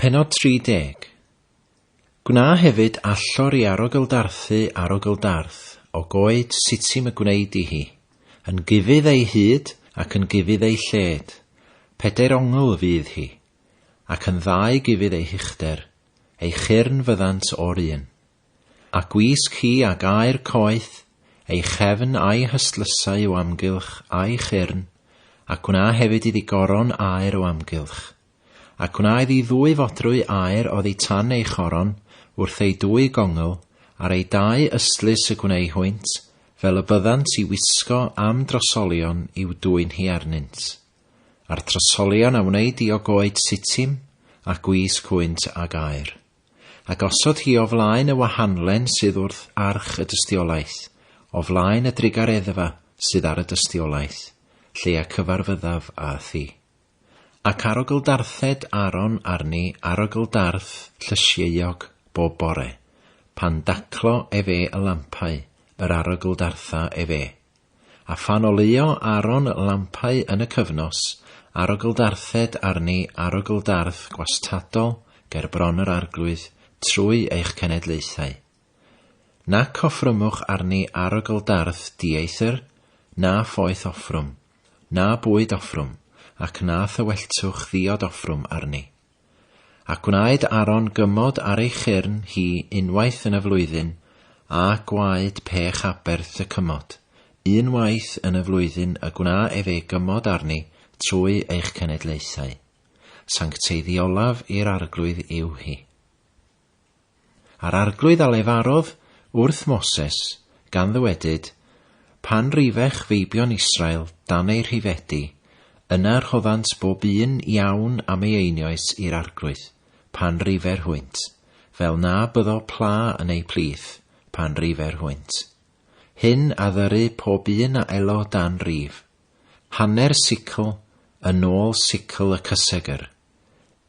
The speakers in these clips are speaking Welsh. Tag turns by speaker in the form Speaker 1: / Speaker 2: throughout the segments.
Speaker 1: Pennod 30. Gwna hefyd allor i arogl-darthu arogl-darth o goed sittim y gwnei di hi, yn gufydd ei hyd ac yn gufydd ei lled, pedair ongl fydd hi, ac yn ddau gufydd ei huchder, ei chyrn fyddant o'r un. A gwisg hi ag aer coeth, ei chefn a'i hystlysau o amgylch a'i chyrn, a gwna hefyd iddi goron aer o amgylch. A gwna iddi ddwy fodrwy aer oddi tan ei choron, wrth ei dwy gongl, ar ei dau ystlys y gwnei hwynt, fel y byddant i wisgo am drosolion i'w dwyn hi arnynt. A'r trosolion a wnei di o goed sittim, a gwisg hwynt ag aer. A gosod hi o flaen y wahanlen sydd wrth arch y dystiolaeth, o flaen y drugareddfa sydd ar y dystiolaeth, lle y cyfarfyddaf â thi. Ac arogl-darthed Aaron arni arogl-darth llysieuog bob bore, pan daclo efe y lampau, yr arogl-dartha efe. A phan oleuo Aaron lampau yn y cyfnos, arogl-darthed arni arogl-darth gwastadol ger bron yr Arglwydd trwy eich cenedlaethau. Nac offrymwch arni arogl-darth dieithr, na phoeth offrwm, na bwyd offrwm, ac na thywelltwch ddiod offrwm arni. A gwnaed Aaron gymod ar ei chyrn hi unwaith yn y flwyddyn, a gwaed pech aberth y cymod, un waith yn y flwyddyn y gwna efe gymod arni trwy eich cenedlaethau. Sancteiddiolaf i'r Arglwydd yw hi. A'r Arglwydd a lefarodd wrth Moses, gan ddywedyd, Pan rifech feibion Israel dan eu rhifedi, yna rhoddant bob un iawn am ei einioes i'r Arglwydd, pan rifer hwynt, fel na byddo pla yn eu plith, pan rifer hwynt. Hyn a ddyry pob un a elo dan rif, hanner sicl yn ôl sicl y cysegr.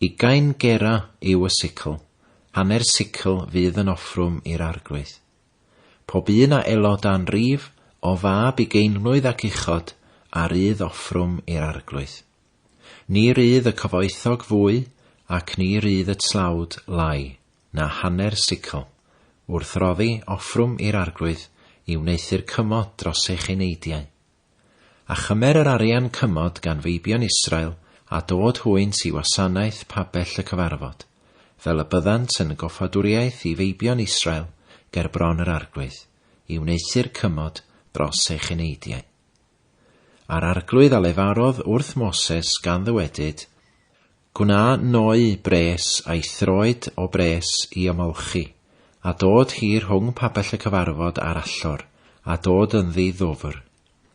Speaker 1: Ugain gera yw y sicl, hanner sicl fydd yn offrwm i'r Arglwydd. Pob un a elo dan rif, o fab ugeinmlwydd ac uchod, a rydd offrwm i'r Arglwydd. Ni rydd y cyfoethog fwy, ac ni rydd y tlawd lai, na hanner sicl, wrth roddi offrwm i'r Arglwydd i wneuthur cymod dros eich eneidiau. A chymer yr arian cymod gan feibion Israel a dod hwynt i wasanaeth pabell y cyfarfod, fel y byddant yn goffadwriaeth i feibion Israel ger bron yr Arglwydd, i wneuthur cymod dros eich eneidiau. A'r Arglwydd a lefarodd wrth Moses gan ddywedyd, Gwna Noe bres a'i throed o bres i ymolchi, a dod hi rhwng pabell y cyfarfod a'r allor, a dod ynddi ddwfr.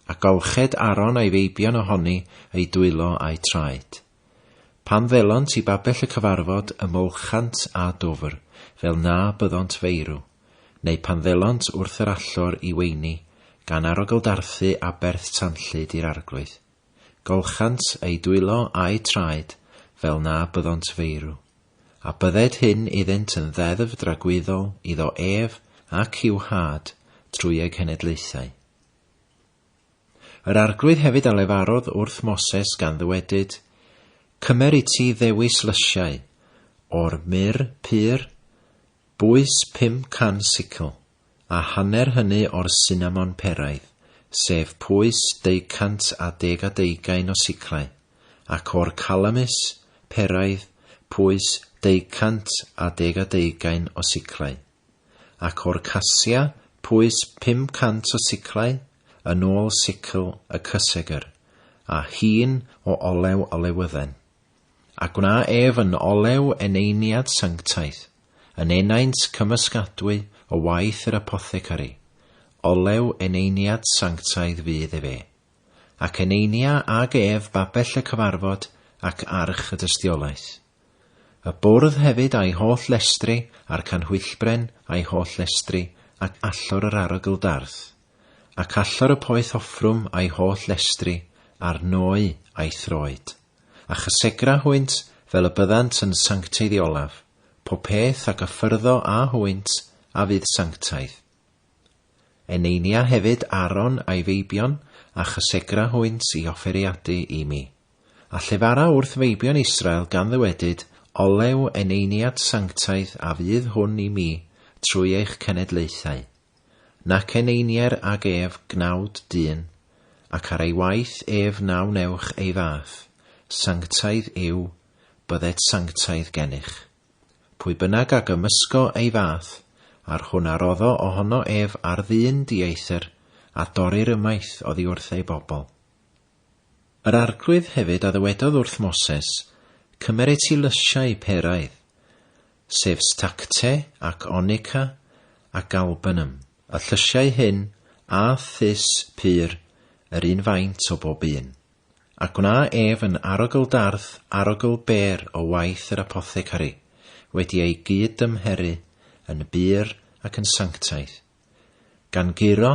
Speaker 1: A golched Aaron a'i feibion ohoni eu dwylo a'u traed. Pan ddelont i babell y cyfarfod ymolchant â dwfr, fel na byddont feirw, neu pan ddelont wrth yr allor i weini, gan arogldarthu aberth tanllyd i'r Arglwydd. Golchant eu dwylo a'u traed fel na byddont feirw. A bydded hyn iddynt yn ddeddf dragwyddol iddo ef ac i'w had trwy eu cenedlaethau. Yr Arglwydd hefyd a lefarodd wrth Moses gan ddywedyd, Cymer i ti ddewis lysiau, o'r mur pur, bwys 500 sicl, a hanner hynny o'r sinamon peraidd, sef pwys deucant a deg a deugain o siclau, ac o'r calamus peraidd, pwys deucant a deg a deugain o siclau, ac o'r casia, pwys 500 o siclau, yn ôl sicl y cysegr, a hin o olew olewydden. A gwna ef yn olew eneiniad sanctaidd, yn enaint cymysgadwy o waith yr apothecari, olew eneiniad sanctaidd fydd efe. Ac eneinia ag ef babell y cyfarfod ac arch y dystiolaeth. Y bwrdd hefyd a'i holl lestri, a'r canhwyllbren a'i holl lestri, ac allor yr arogl darth. Ac allor y poeth offrwm a'i holl lestri, a'r nwy a'i throed. A chysegra hwynt fel y byddant yn sancteiddiolaf, pob peth a gyffyrddo â hwynt a fydd sanctaidd. Eneinia hefyd Aaron a'i feibion, a chysegra hwynt i offeiriadu i mi. A llefara wrth feibion Israel gan ddywedyd, Olew eneiniad sanctaidd a fydd hwn i mi trwy eich cenedlaethau. Nac eneinier ag ef gnawd dyn, ac ar ei waith ef na wnewch ei fath. Sanctaidd yw, bydded sanctaidd gennych. Pwy bynnag a gymysgo ei fath, a'r hwn a roddo ohono ef ar ddyn dieithr, a dorrir ymaith oddi wrth ei bobl. Yr Arglwydd hefyd a ddywedodd wrth Moses, Cymer i ti lysiau peraidd, sef stacte ac onycha a galbanum, y llysiau hyn a thus pur, yr un faint o bob un. A gwna ef yn arogl-darth arogl bêr o waith yr apothecari, wedi ei gyd-dymheru yn bur ac yn sanctaidd. Gan guro,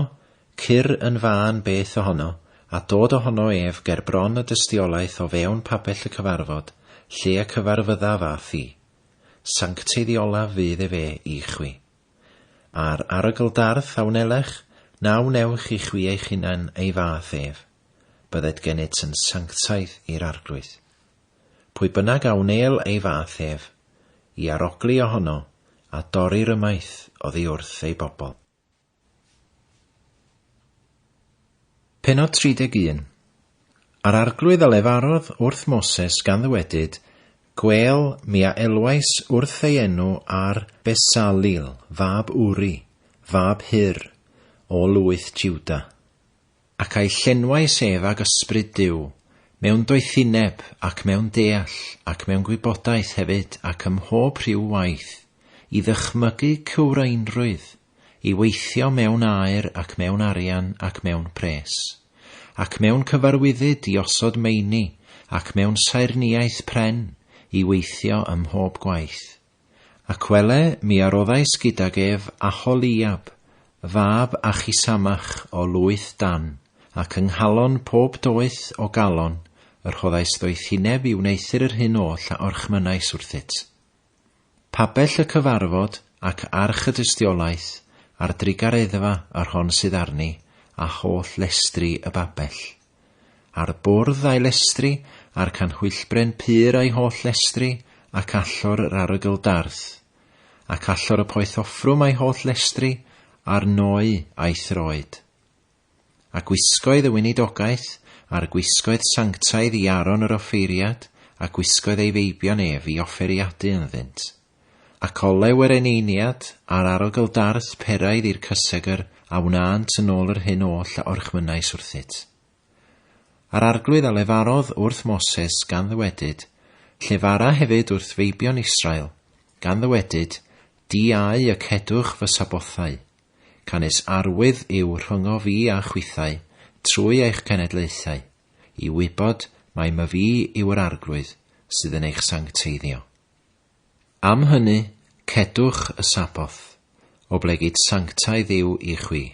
Speaker 1: cur yn fân beth ohono, a dod ohono ef ger bron y dystiolaeth o fewn pabell y cyfarfod, lle y cyfarfyddaf â thi. Sancteiddiola fydd efe i chwi. A'r arogl-darth a wnelech, na wnewch i chwi eich hunain ei fath ef. Bydded gennyt yn sanctaidd i'r Arglwydd. Pwy bynnag a wnêl ei fath ef, i arogli ohono, a dorri'r ymaith oddi wrth ei bobl. Pennod 31. A'r Arglwydd a lefarodd wrth Moses gan ddywedyd, Gwêl, mi a elwais wrth ei enw ar Besalil, fab Uri, fab Hur, o lwyth Juda. Ac a'i llenwais ef ag ysbryd Duw, mewn doethineb, ac mewn deall, ac mewn gwybodaeth hefyd, ac ym mhob rhyw waith, i ddychmygu cywrainrwydd, i weithio mewn aur ac mewn arian ac mewn pres, ac mewn cyfarwyddyd i osod meini, ac mewn saernïaeth pren, i weithio ym mhob gwaith. Ac wele, mi a roddais gydag ef Aholiab, fab Achisamach o lwyth Dan, ac yng nghalon pob doeth o galon y rhoddais ddoethineb i wneuthur yr hyn oll a orchmynnais wrthyt. Pabell y cyfarfod, ac arch y dystiolaeth, a'r drugareddfa yr hon sydd arni, a holl lestri y babell. A'r bwrdd a'i lestri, a'r canhwyllbren pur a'i holl lestri, ac allor yr arogl darth, ac allor y poeth offrwm a'i holl lestri, a'r noi a'i throed. A gwisgoedd y weinidogaeth, a'r gwisgoedd sanctaidd i Aaron yr offeiriad, a gwisgoedd ei feibion ef i offeiriadu ynddynt. Ac olew yr eneiniad, a'r arogl darth peraidd i'r cysegr, a wnânt yn ôl yr hyn oll a orchmynnais wrthyt. A'r Arglwydd a lefarodd wrth Moses, gan ddywedyd, Llefara hefyd wrth feibion Israel, gan ddywedyd, Diau y cedwch fy Sabothau, canys arwydd yw rhyngo fi a chwithau, trwy eich cenedlaethau, i wybod mai myfi yw yr Arglwydd sydd yn eich sancteiddio. Am hynny, cedwch y Saboth, oblegid sanctaidd yw i chwi.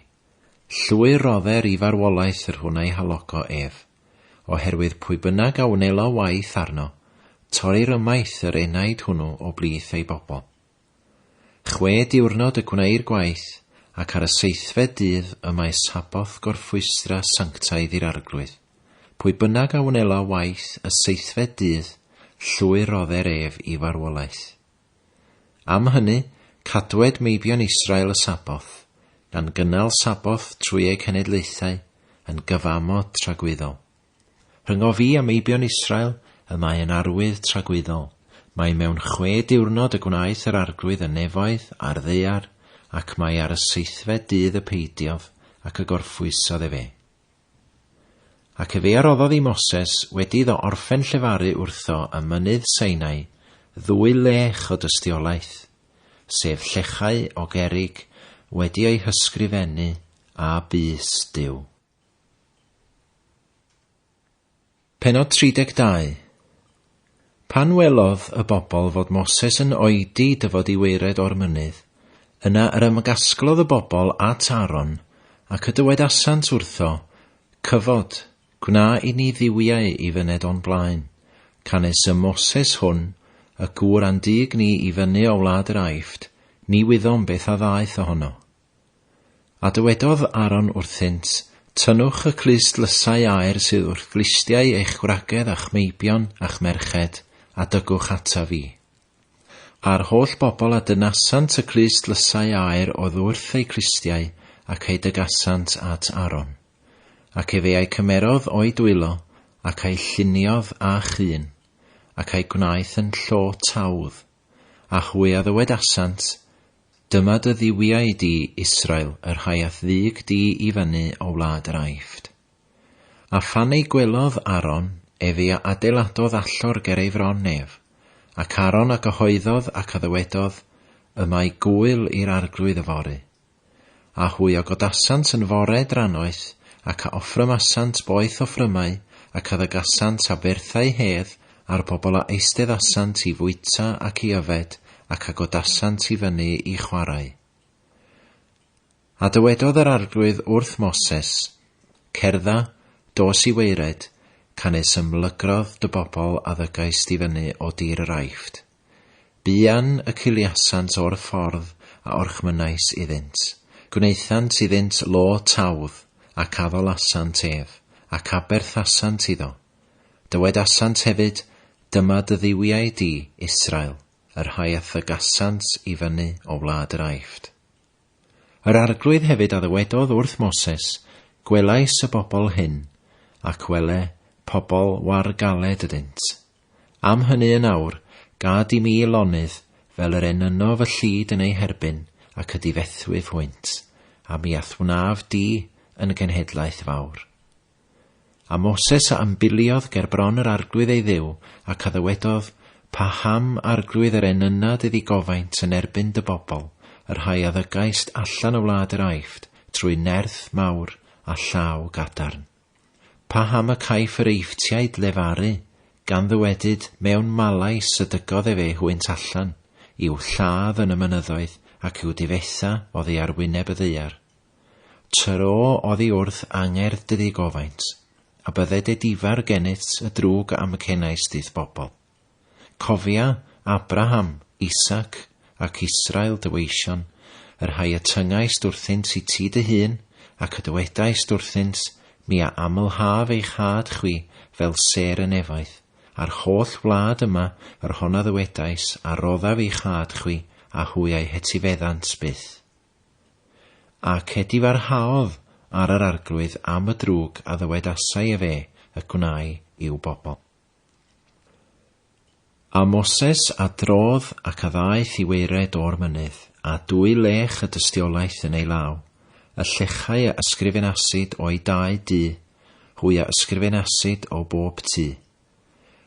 Speaker 1: Llwyr rodder i farwolaeth yr hwn a'i halogo ef, oherwydd pwy bynnag a wnelo waith arno, torrir ymaith yr enaid hwnnw o blith ei bobl. Chwe diwrnod y gwneir gwaith, ac ar y seithfed dydd y mae Saboth gorffwystra sanctaidd i'r Arglwydd. Pwy bynnag a wnelo waith y seithfed dydd, llwyr rodder ef i farwolaeth. Am hynny, cadwed meibion Israel y Saboth, gan gynnal Saboth trwy eu cenedlaethau, yn gyfamod tragwyddol. Rhyngo fi a meibion Israel y mae yn arwydd tragwyddol, mai mewn chwe diwrnod y gwnaeth yr Arglwydd y nefoedd a'r ddaear, ac mai ar y seithfed dydd y peidiodd ac y gorffwysodd efe. Ac efe a roddodd i Moses, wedi iddo orffen llefaru wrtho ym mynydd Sinai, ddwy lech o dystiolaeth, sef llechau o gerrig wedi eu hysgrifennu â bys Duw. Pennod 32. Pan welodd y bobl fod Moses yn oedi dyfod i waered o'r mynydd, yna yr ymgasglodd y bobl at Aaron, ac y dywedasant wrtho, Cyfod, gwna i ni dduwiau i fyned o'n blaen, canys y Moses hwn, y gŵr a'n dug ni i fyny o wlad yr Aifft, ni wyddom beth a ddaeth ohono. A dywedodd Aaron wrthynt, Tynnwch y clust lysau aur sydd wrth glustiau eich gwragedd a'ch meibion a'ch merched, a dygwch ataf fi. A'r holl bobl a dynasant y clust dlysau aur oedd wrth eu clustiau, ac eu dygasant at Aaron. Ac efe a'i cymerodd o'i dwylo, ac a'i lluniodd â chŷn, ac a'i gwnaeth yn llo tawdd. A hwy a ddywedasant, Dyma dy dduwiau di, Israel, y rhai a'th ddug di i fyny o wlad yr Aifft. A phan ei gwelodd Aaron, efe a adeiladodd allor ger ei fron ef. Ac Aaron a gyhoeddodd ac a ddywedodd, Y mae gŵyl i'r Arglwydd yfory. A hwy a godasant yn fore drannoeth, ac a offrymasant boeth offrymau, ac a ddygasant aberthau hedd, a'r bobl a eisteddasant i fwyta ac i yfed, ac a godasant i fyny i chwarae. A dywedodd yr Arglwydd wrth Moses, Cerdda, dos i waered, canys ymlygrodd dy bobl a ddygaist i fyny o dir yr Aifft. Buan y ciliasant o'r ffordd a orchmynnais iddynt. Gwnaethant iddynt lo tawdd, ac addolasant ef, ac aberthasant iddo. Dywedasant hefyd, Dyma dy dduwiau di, Israel, y rhai a thygasant i fyny o wlad yr Aifft. Yr Arglwydd hefyd a ddywedodd wrth Moses, Gwelais y bobl hyn, ac wele, pobl war-galed ydynt. Am hynny yn awr, gad i mi lonydd, fel yr enynno fy llid yn eu herbyn, ac y difethwyf hwynt, a mi a'th wnaf di yn genhedlaeth fawr. A Moses a ymbiliodd ger bron yr Arglwydd ei Dduw, ac a ddywedodd, Paham, Arglwydd, yr enynad iddi gofaint yn erbyn dy bobl, y rhai a ddygaist allan o wlad yr Aifft trwy nerth mawr a llaw gadarn? Paham y caiff yr Eifftiaid lefaru, gan ddywedyd, Mewn malais y dygodd efe hwynt allan, i'w lladd yn y mynyddoedd, ac i'w difetha oddi ar wyneb y ddaear? Tro oddi wrth angerdd dy ddigofaint, a bydded edifar gennyt y drwg a amcenais dith bobl. Cofia Abraham, Isaac, ac Israel dy weision, y rhai y tyngaist wrthynt i ti dy hun, ac y dywedaist wrthynt, Mi a amlhaf eich had chwi fel sêr y nefoedd, a'r holl wlad yma, yr hon a ddywedais, a roddaf i'ch had chwi, a hwy a'i hetifeddant byth. Ac edifarhaodd ar yr Arglwydd am y drwg a ddywedasai efe y gwnâi i'w bobl. A Moses a drodd ac a ddaeth i waered o'r mynydd, a dwy lech y dystiolaeth yn ei law, y llechau a ysgrifenasid o'i dau du, hwy a ysgrifenasid o bob tu.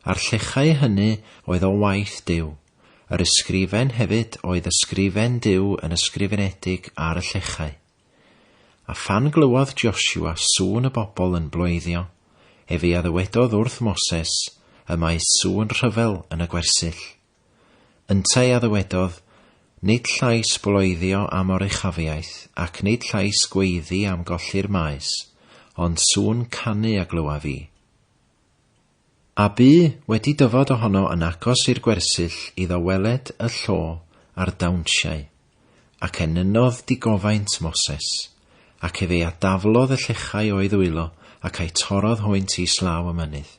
Speaker 1: A'r llechau hynny oedd o waith Duw. Yr ysgrifen hefyd oedd ysgrifen Duw yn ysgrifenedig ar y llechau. A phan glywodd Josua sŵn y bobl yn bloeddio, efe a ddywedodd wrth Moses, Y mae sŵn rhyfel yn y gwersyll. Yntau a ddywedodd, Nid llais bloeddio am oruchafiaeth, ac nid llais gweiddi am golli'r maes, ond sŵn canu a glywaf i. A bu wedi dyfod ohono yn agos i'r gwersyll iddo weled y llo a'r dawnsiau, ac enynnodd digofaint Moses, ac efe a daflodd y llechau o'i ddwylo, ac a'u torrodd hwynt islaw y mynydd.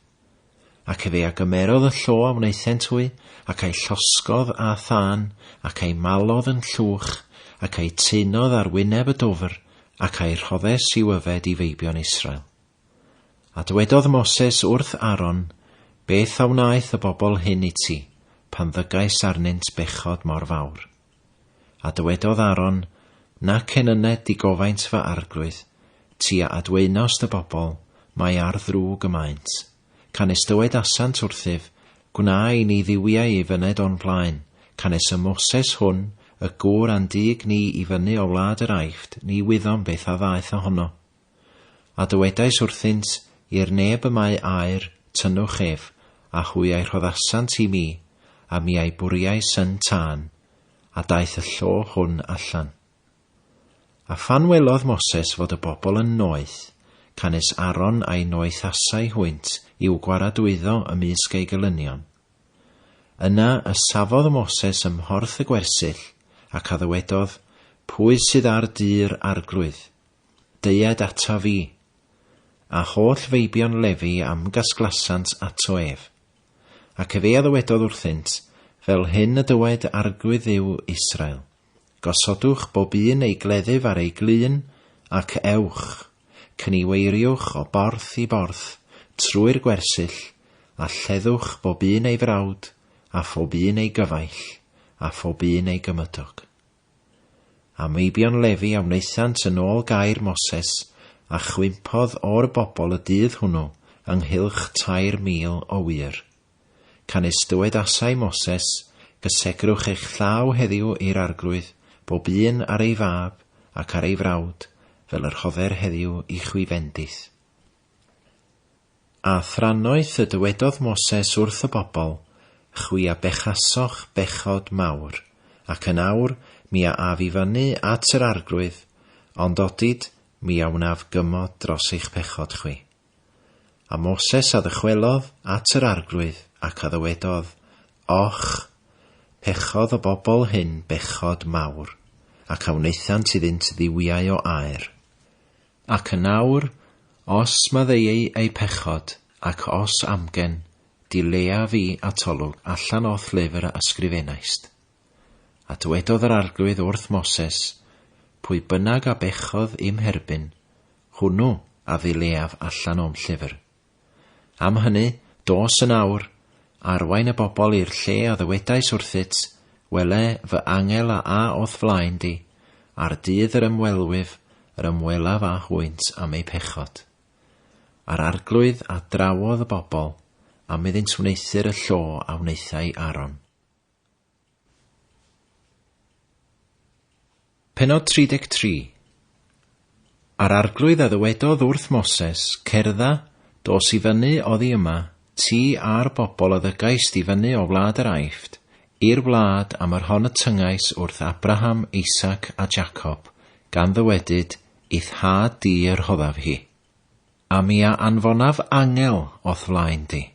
Speaker 1: Ac efe a gymerodd y llo a wnaethent hwy, ac a'i llosgodd â thân, ac a'i malodd yn llwch, ac a'i taenodd ar wyneb y dwfr, ac a'i rhoddes i'w yfed i feibion Israel. A dywedodd Moses wrth Aaron, Beth a wnaeth y bobl hyn i ti, pan ddygais arnynt bechod mor fawr? A dywedodd Aaron, Nac enyned digofaint fy arglwydd, ti a adwaenost y bobl, mai ar ddrwg y maent. Canys dywedasant wrthyf, Gwna i ni dduwiau i fyned o'n blaen, canys y Moses hwn, y gŵr a'n dug ni i fyny o wlad yr Aifft, ni wyddom beth a ddaeth ohono. A dywedais wrthynt, I'r neb y mae aer, tynnwch ef, a hwy a'i rhoddasant i mi, a mi a'i bwriais yn tân, a daeth y llo hwn allan. A phan welodd Moses fod y bobl yn noeth, canys Aaron a'i noethasai hwynt i'w gwaradwyddo ymysg eu gelynion. Yna y safodd Moses ym mhorth y gwersyll, ac a ddywedodd, Pwy sydd ar du'r Arglwydd? Deued ataf fi. A holl feibion Lefi am gasglasant ato ef. Ac efe a ddywedodd wrthynt, Fel hyn y dywed Arglwydd Dduw Israel, Gosodwch bob un ei gleddyf ar ei glun, ac ewch, cyniweiriwch o borth i borth trwy'r gwersyll, a lleddwch bob un ei frawd, a phob un ei gyfaill, a phob un ei gymydog. A meibion Lefi a wnaethant yn ôl gair Moses, a chwympodd o'r bobl y dydd hwnnw ynghylch 3,000 o wŷr. Canys dywedasai Moses, Gysegrwch eich llaw heddiw i'r Arglwydd, bob un ar ei fab ac ar ei frawd, fel y rhodder heddiw i chwi fendith. A thrannoeth y dywedodd Moses wrth y bobl, Chwi a bechasoch bechod mawr, ac yn awr mi a af i fyny at yr Arglwydd, ond odid mi a wnaf gymod dros eich pechod chwi. A Moses a ddychwelodd at yr Arglwydd, ac a ddywedodd, Och, pechodd y bobl hyn bechod mawr, ac a wnaethant iddynt dduwiau o aur. Ac yn awr, os maddeuei eu pechod, ac os amgen, dilea fi atolwg allan o'th lyfr a ysgrifennaist. A dywedodd yr Arglwydd wrth Moses, Pwy bynnag a bechodd i'm herbyn, hwnnw a ddileaf allan o'm llyfr. Am hynny, dos yn awr, arwain y bobl i'r lle a ddywedais wrthyt, wele, fy angel a a o'th flaen di, a'r dydd yr ymwelwyf, yr ymwelaf â hwynt am eu pechod. A'r Arglwydd a drawodd y bobl, am iddynt wneuthur y llo a wnaethai Aaron. Pennod 33. A'r Arglwydd a ddywedodd wrth Moses, Cerdda, dos i fyny oddi yma, ti a'r bobl a ddygaist i fyny o wlad yr Aifft, i'r wlad am yr hon y tyngais wrth Abraham, Isaac a Jacob, gan ddywedyd, I'th had di y rhoddaf hi. A mi a anfonaf angel o'th flaen di,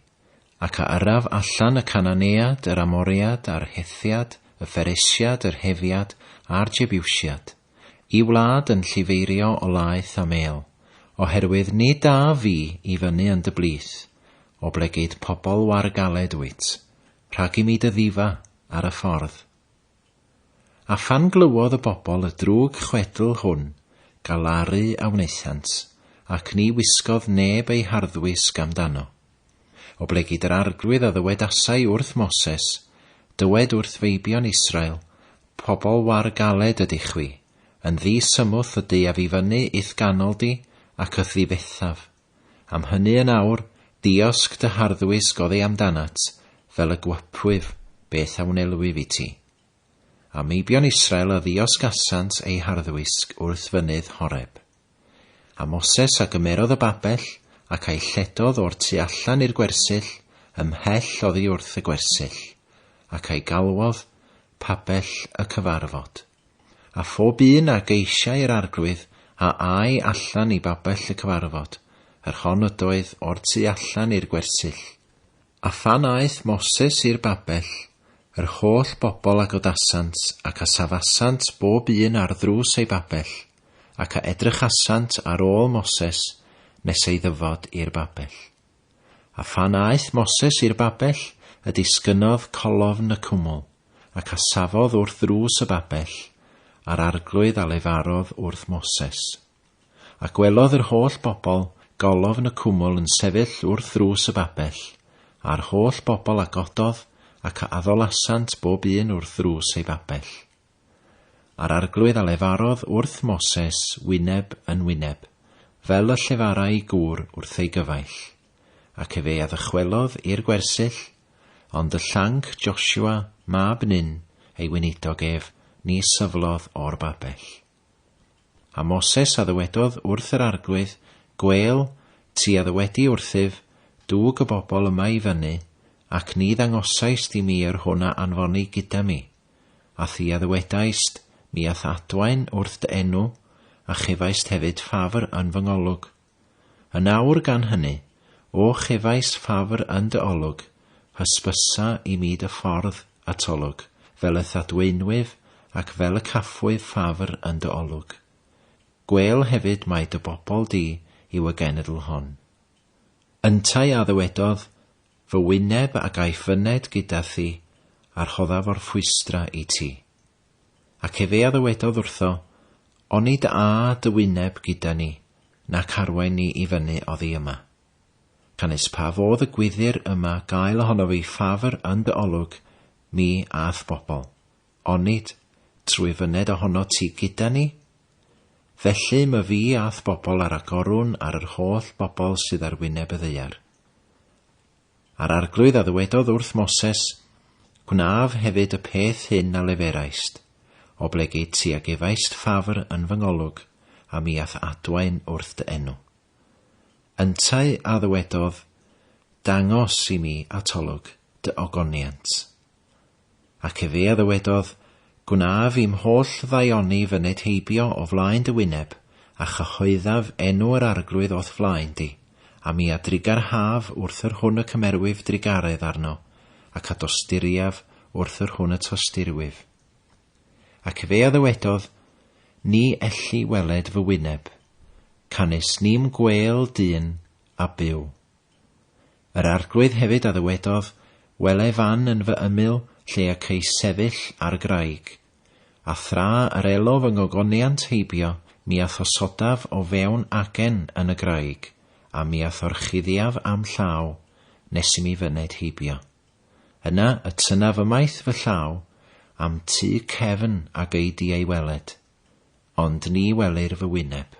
Speaker 1: ac a yrraf allan y Cananead, yr Amoriad, a'r Hethiad, y Pheresiad, yr Hefiad, a'r Jebusiad, i wlad yn llifeirio o laeth a mêl, oherwydd nid â fi i fyny yn dy blith, oblegid pobl wargaled wyt, rhag i mi dy ddifa ar y ffordd. A phan glywodd y bobl y drwg chwedl hwn, galaru a wnaethant, ac ni wisgodd neb ei harddwisg amdano. Oblegid yr Arglwydd a ddywedasai wrth Moses, Dywed wrth feibion Israel, Pobl war galed ydych chwi, yn ddi-symwth y deuaf i fyny i'th ganol di, ac y'th ddifethaf. Am hynny yn awr, diosg dy harddwisg oddi amdanat, fel y gwapwyf, beth a wnelwyf i ti. A meibion Israel a ddiosgasant eu harddwisg wrth fynydd Horeb. A Moses a gymerodd y babell, ac a'i lledodd o'r tu allan i'r gwersyll, ymhell oddi wrth y gwersyll, ac a'i galwodd Pabell y Cyfarfod. A phob un a geisiai yr Arglwydd a âi allan i babell y cyfarfod, yr hon ydoedd o'r tu allan i'r gwersyll. A phan aeth Moses i'r babell, yr holl bobl a godasant ac a safasant bob un ar ddrws ei babell, ac a edrychasant ar ôl Moses nes ei ddyfod i'r babell. A phan aeth Moses i'r babell, y disgynnodd colofn y cwmwl, ac a safodd wrth ddrws y babell, a'r Arglwydd a lefarodd wrth Moses. A gwelodd yr holl bobl golofn y cwmwl yn sefyll wrth ddrws y babell, a'r holl bobl a gododd ac a addolasant bob un wrth ddrws ei babell. A'r Arglwydd a lefarodd wrth Moses wyneb yn wyneb, fel y llefarai gŵr wrth ei gyfaill. Ac efe a ddychwelodd i'r gwersyll, ond y llanc Josua, mab Nun, ei weinidog ef, ni syflodd o'r babell. A Moses a ddywedodd wrth yr Arglwydd, Gwêl, ti a ddywedi wrthyf, Dwg y bobl yma i fyny, ac ni ddangosaist i mi yr hwn a anfoni gyda mi. A thi a ddywedaist, Mi a'th adwaen wrth dy enw, a chefaist hefyd ffafr yn fy ngolwg. Yn awr gan hynny, o chefais ffafr yn dy olwg, hysbysa i mi dy ffordd at olwg, fel y'th adwaenwyf ac fel y caffwyf ffafr yn dy olwg. Gwêl hefyd mai dy bobl di yw y genedl hon. Yntau a ddywedodd, Fy wyneb a gaiff fyned gyda thi, a rhoddaf orffwystra i ti. Ac efe a ddywedodd wrtho, Onid a dy wyneb gyda ni, nac arwain ni i fyny oddi yma. Canys pa fodd y gwyddir yma gael ohono fi ffafr yn dy olwg, mi a'th bobl? Onid, trwy fyned ohono ti gyda ni? Felly my fi a'th bobl ar agorwn ar yr holl bobl sydd ar wyneb y ddaear. A'r Arglwydd a ddywedodd wrth Moses, Gwnaf hefyd y peth hyn a leferaist, oblegid ti a gefaist ffafr yn fy ngolwg, a mi a'th adwaen wrth dy enw. Yntau a ddywedodd, Dangos i mi atolwg dy ogoniant. Ac efe a ddywedodd, Gwnaf i'm holl ddaioni fyned heibio o flaen dy wyneb, a chyhoeddaf enw yr Arglwydd o'th flaen di, a mi a drugarhaf wrth yr hwn y cymerwyf drugaredd arno, ac a dosturiaf wrth yr hwn y tosturiwyf. Ac efe a ddywedodd, Ni elli weled fy wyneb, canys ni'm gwêl dyn a byw. Yr Arglwydd hefyd a ddywedodd, Wele fan yn fy ymyl lle y ceis sefyll ar y graig. A thra yr elo fy ngogoniant heibio, mi a'th osodaf o fewn agen yn y graig, a mi a'th orchuddiaf â'm llaw, nes i mi fyned heibio. Yna y tynnaf ymaith fy llaw, a'm tu cefn a gei di ei weled, ond ni welir fy wyneb.